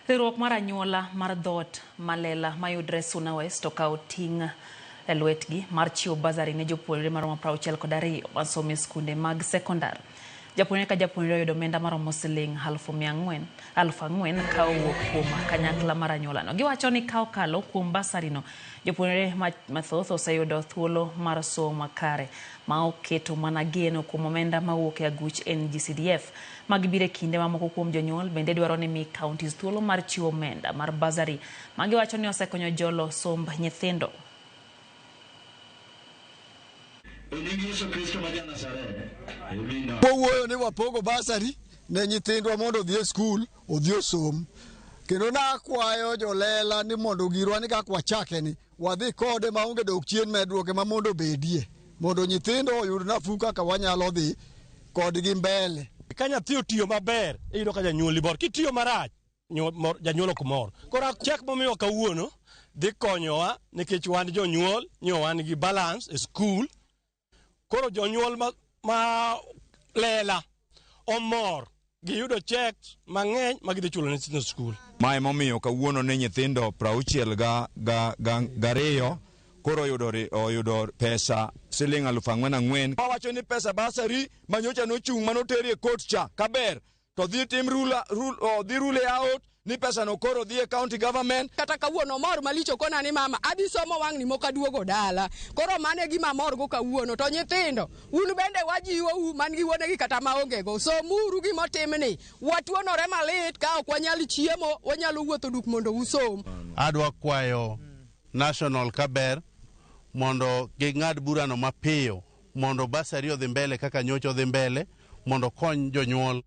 Riwruok mar anyuola mar dhoot Malela mayudre Suna West okawo ting' e lwetgi mar chiwo bursary ne jopuonjre maromo 62 masomo e skunde mag sekondar. Japuonjre ka japuonjre oyudo omenda maromo siling 4,000 ka owuok kuom kanyakla mar anyuolano. Giwacho ni ka okalo kuom bursary no, jopuonjre mathoth oseyudo thuolo mar somo makare ma ok keto mana geno kuom omenda mawuok e aguch NGCDF. Magi biro e kinde ma moko kuom jonyuol bende dwaro ni mi counties thuolo mar chiwo omenda mar bursary ma giwacho ni osekonyo jolo somb nyithindo. Wawuoyo ni wapogo bursary ne nyithindwa mondo odhi e skul odhi osom. Kendo nakwayo jolela ni mondo girwa ni kaka wachake ni wadhi kode maonge dok chien medruok ema mondo obedie mondo nyithindo oyud nafuu kaka wanyalo dhi kodgi mbele. Ka nyathi otiyo maber, iyudo ka janyuol mor. Kitiyo marach, janyuol ok mor. Koro chek momiwa kawuono dhi konyowa nikech wan jonyuol, nyo wan gi balance e skul. Koro jonyuol ma lela omor giyudo chek mang'eny ma gidhi chulo ne nyithindo skul. Ma emomiyo kawuono ni nyithindo 62 koro oyudo pesa siling 4,000 4. Wawacho ni pesa bursary manyocha nochung' manoteri e court cha kaber to dhi tim dhi rule out ni pesa no koro dhi e county government. Kata kawuono omor malich okona ni mama adhi somo wang'ni mok aduogo dala. Koro mano e gima amor go kawuono. To nyithindo, un bende wajiwou man gi wuonegi kata maonge go. Somuru gimotimni. Watuonore malit ka ok wanyal chiemo, wanyalo wuotho duk mondo usom. Adwa kwayo National kaber mondo ging'ad burano mapiyo mondo bursary odhi mbele kaka nyocha odhi mbele mondo kony jonyuol.